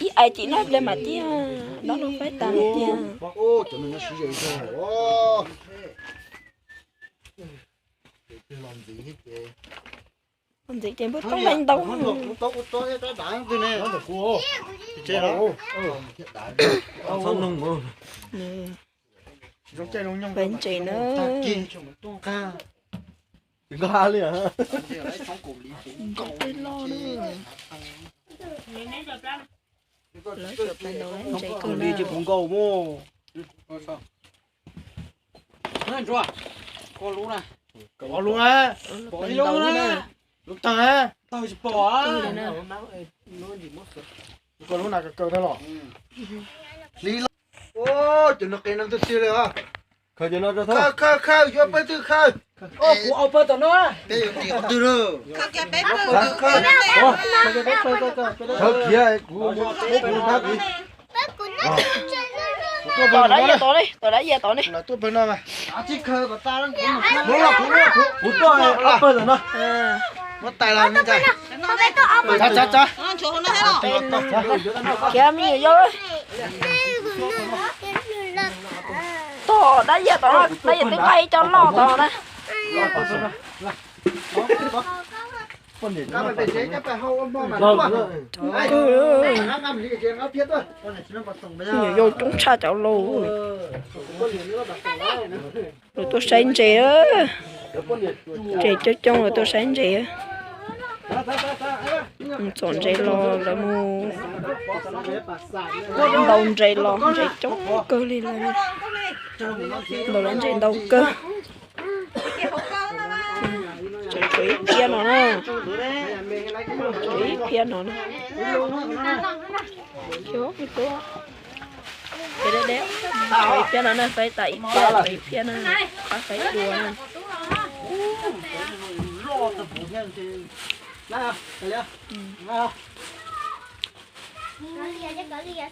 Ib ais tim no ple mas tiag, no no faib tas mas tiag. Ntxiv ces npawg toob leej ntau. Faib ntses na. Nqa li. Nkaus peb loj na. Lawv tsuas pais ntaus ntses kawg na. Lub tag, lub tag. Koj lub na kaw tag los. Hli los. Cov no qe neeg tiag tiag li os. Khaws cov no rau thawj. Khaws, khaws, khaws, yuav pawg twg khaws. Kuv au pawg tom no. Peb yuav tim qhov twg lawm? Sawv kiag kuv mus peb kuv thab kiag. Tom dab yia tod ne, tom dab yia tod ne. Kuv tuaj au pawg tom no. Muab tais los. Khiav me nyuam yau. Tom dab yia tod, dab yia twb nqa ib co loj tod na. Me nyuam yau coob tshaj cov laus. Lawv tuaj saib ntses, ntses coob coob lawv tuaj saib ntses. Mus txom ntses los lawv mus ntaus ntses los ntses coob kawg li lawm. Ntaus lawv ntses ntau kawg. Tseem tshuav ib phiab no na. Tshuav ib phiab no na. Tshuav ib phiab no na, faib tas ib phiab, tshuav ib phiab na. Qab faib dua na.